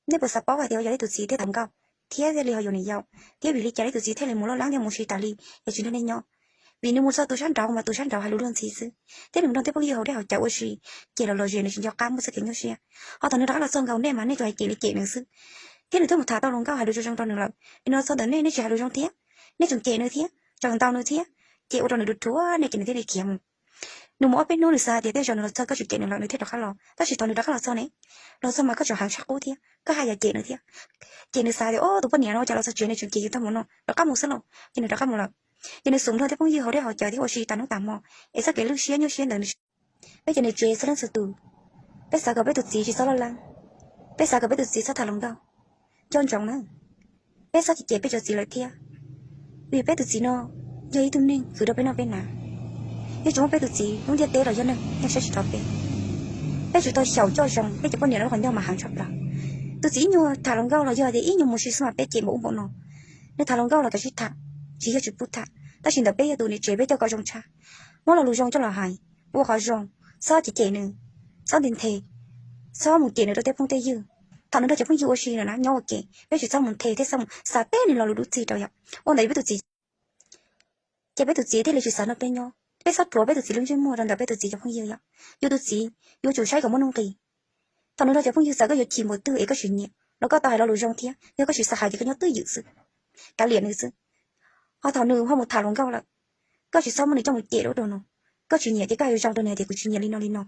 Nej puas xav paub hais tias yog leej twg txiv thiaj tham nkauj thiab thiaj li ho yuav niam yau, thiab vim li cas leej twg txiv thiaj li mus loj leeb thiab mus ua si tas li es tsis nrog nej nyob? Vim nws mus txog tus sab nraud mas tus sab nraud hais lus luag ntxhi xwb, thiab nws mus nrog tej phooj ywg hauv dej hauv cawv ua si, ces los los zem nws tsis nco qab muaj txoj kev nyuaj siab. Ho thaum nws rov qab los txog nkaus nej mas nej tsuas hais cem li cem nws xwb, thiab nws twb mus tham tau hluas nkauj hais lus zoo zoo rau nws lawm, es nws los txog ntawm nej nej tsis hais lus zoo thiab, nej tseem cem nws thiab tseem ntaus nws thiab, ces ua rau nws dhuav nej ces nws thiaj li khiav mus. Nws mus ob peb hnub nws xav hais tias tej zaum nws los txog koj tsis cem nws lawm nws thiaj rov qab los, tab sis thaum nws rov qab los txog ne, los txog mas koj tseem heev tshaj qub thiab, koj haj yam cem nws thiab. Ces nws xav tias o tus poj niam no ua cas los txog tsev nws tseem cem yus tag mus no, rov qab mus xwb los, ces nws rov qab mus lawm. Ces nws xub nrog tej phooj ywg hauv dej hauv cawv thiab ua si tas hnub tas hmo, es txoj kev lwj siab nyuaj siab ntawd nws peb ces nws tsev txhua leej txhua tus, peb xav kom peb tus txiv tsis txhob loj leeb, peb xav kom peb tus txiv txhob tham hluas nkauj, nco ntsoov na, peb txhob cem peb cov txiv lawm thiab, vim peb tus txiv no yog ib tug neeg khwv rau peb noj peb hnav, yeej tsis muaj peb tus txiv lub ntiaj teb los yog neeg yeej saib tsis taus peb. Peb tsum tau xyaum coj zoo, peb cov poj niam no lub qhov ncauj mas heev tshaj plaws. Tus txiv ib nyuag tham hluas nkauj los yog tias ib nyuag mus si xwb mas peb cem npaum ub npaum no. Nws tham hluas nkauj los kav tsij tham, tsis yog tsis pub tham, tab sis ntawm peb yog tus niam tsev peb coj kom zoo tshaj, muab lo lus zoo coj los hais, ua qhov zoo, txhob cem cem nws, txhob nthe nthe, txhob mus cem nws rau tej phooj tej ywg. Thaum nws nrog cov phooj ywg ua si lawm na nyob ua ke, peb tsis txhob mus nthe thiab txhob mus xa peb nws lo lus dub txig rau yom. Ua ntawd peb tus txiv, ces peb tus txiv thiaj li tsis xav nrog peb nyob, peb txhob rhuav peb tus txiv lub ntsej muag rau ntawm peb tus txiv cov phooj ywg yom. Yus tus txiv yuav tsum saib kom muaj nuj nqis. Thaum nws nrog cov phooj ywg txawm koj yuav chim npaum twg es koj tsis nyiam los koj tau hais lo lus zoo thiab, yog koj tsis xav hais ces koj nyob twj ywm xwb, kav liam nws xwb. Ho thaum nws ho mus tham hluas nkauj lawm, koj tsis txhob muab nws coj mus cem rau ub rau no. Koj tsis nyiam ces koj hais zoo rau nws hais tias kuv tsis nyiam li no li no.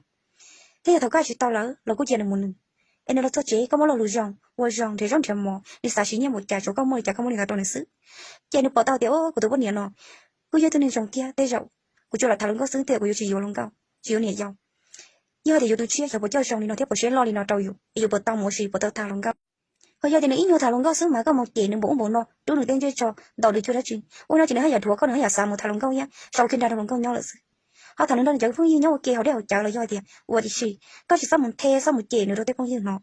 Thiab yog thaum koj hais tsis tau lawm los kuj cia nws mus nws, es nws los txog tsev koj muab lo lus zoo ua zoo nrhiav zaub nrhiav mov, nws xav siv nyiaj mus cas tsuav koj muaj li cas koj muab li ntawd rau nws xwb. Ces nws pom tau tias o kuv tus poj niam no kuj yog ib tug neeg zoo kiag, tej zaum kuv tsuas lam tham hluas nkauj xwb tej zaum kuv yuav tsis yuav hluas nkauj, tsis yuav niam yau. Yog tias yus tus tshiab xyov puas coj zoo li no thiab puas siab loj li no rau yus es yus puas tau mus ua si puas tau tham hluas nkauj. Ho yog tias nws ib nyuag tham hluas nkauj xwb mas koj mus cem nws npaum ub npaum no, rub nws tej ntsej tso, ntaus nws cuag dab tsi, ua li no ces nws haj yam dhuav koj, nws haj yam xav mus tham hluas nkauj thiab sau kiag nrag rau hluas nkauj nyob lawm xwb. Ho thaum nws nrog nws cov phooj ywg nyob ua ke hauv dej hauv cawv los yog tias ua tiam sis, koj tsis txhob mus nthe txhob mus cem nws rau tej phooj ywg no.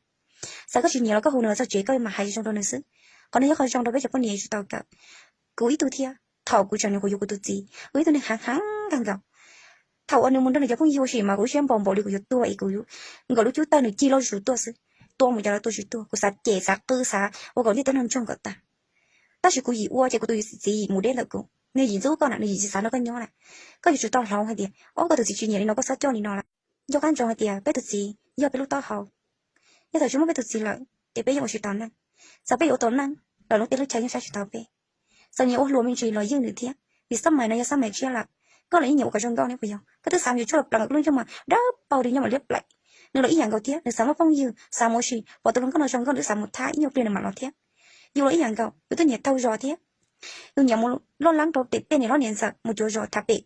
Txawm koj tsis nyiam los koj hu nws los txog tsev koj mam hais zoo rau nws xwb. Qhov no yog qhov zoo rau peb cov poj niam yuav tsum tau kawm. Kuv ib tug thiab, thaum kuv tseem nyob kuv yuav kuv tus txiv, kuv ib tug neeg heev heev kawg nkaus. Thaum uas nws mus nrog nws cov phooj ywg ua si mas kuv lub siab npau npaum li kuv yuav tuag es kuv yuav nkaum lub cub tawg nws cig loj zus tuaj xwb, tua mus cas los tua tsis tuag, kuv xav cem xav qw xav ua kom ntiaj teb no ntsoog kom tag. Tab sis kuv yim ua ces kuv tus txiv yim mus deb ntawm kuv, nws yim ntxub koj na, nws yim tsis xav nrog koj nyob na. Koj yuav tsum tau hloov hais tias o koj tus txiv tsis nyiam li no koj txhob coj li no lawm. Nco qab ntsoov hais tias peb tus txiv yog peb lub taub hau, yog thaum tsis muaj peb tus txiv lawm ces peb yeej ua tsis tau neej. Txawm peb yuav ua tau neej los lub teb lub chaw yeej saib tsis taus peb. Txawm nyias ua hluas me ntsis los ywj nws thiab, vim xab mais no yog xab mais tshiab lawm. Koj los yeej nyiam ua kom zoo nkauj ne puas yog? Koj twb xav mus yuav tshuaj los plees kom koj lub ntsej muag dawb paug li nyob mam liab plaim. Nws los ib yam nkaus thiab, nws xav muaj phooj ywg, xav mus ua si, pom tus hluas nkauj no zoo nkauj nws xav mus thab ib nyuag pliag nws mam los thiab. Yus los ib yam nkaus, yus twb nyiam taug zos thiab, yus nyiam mus loj leeb rau pem tej niam hlob niam ntxawm mus cuav zos tham pem,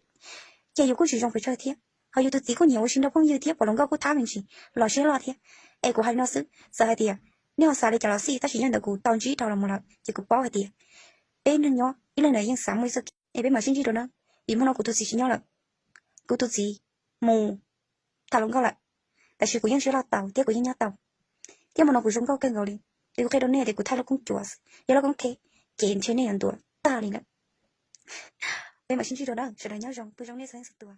ces yus kuj tsis zoo pes tsawg thiab. Ho yus tus txiv kuj nyiam ua si nrog phooj ywg thiab pom hluas nkauj kuj thab me ntsis los siab loj thiab. Es kuv hais li no xwb, txawm hais tias nej ho xav li cas los xij, tab sis nyob ntawm kuv tau ntsib rau los mus lawm ces kuv paub hais tias peb neeg nyob ib leeg ntawd yeej xav muaj ib txoj kev es peb mam sib ntsib dua na. Vim hmo no kuv tus txiv tsis nyob lawm, kuv tus txiv mus tham hluas nkauj lawm, tab sis kuv yeej siab loj tau thiab kuv yeej nyob tau. Thiab hmo no kuv zoo nkauj kawg nkaus li, es kuv qhia rau nej tias kuv thaij lub koob cuav, yog lub koob theb, ces ntshe nej yuav ntuas tag li lawm. Peb mam sib ntsib dua na, sawv daws nyob zoo, kuv zoo nej txhua leej txhua tus.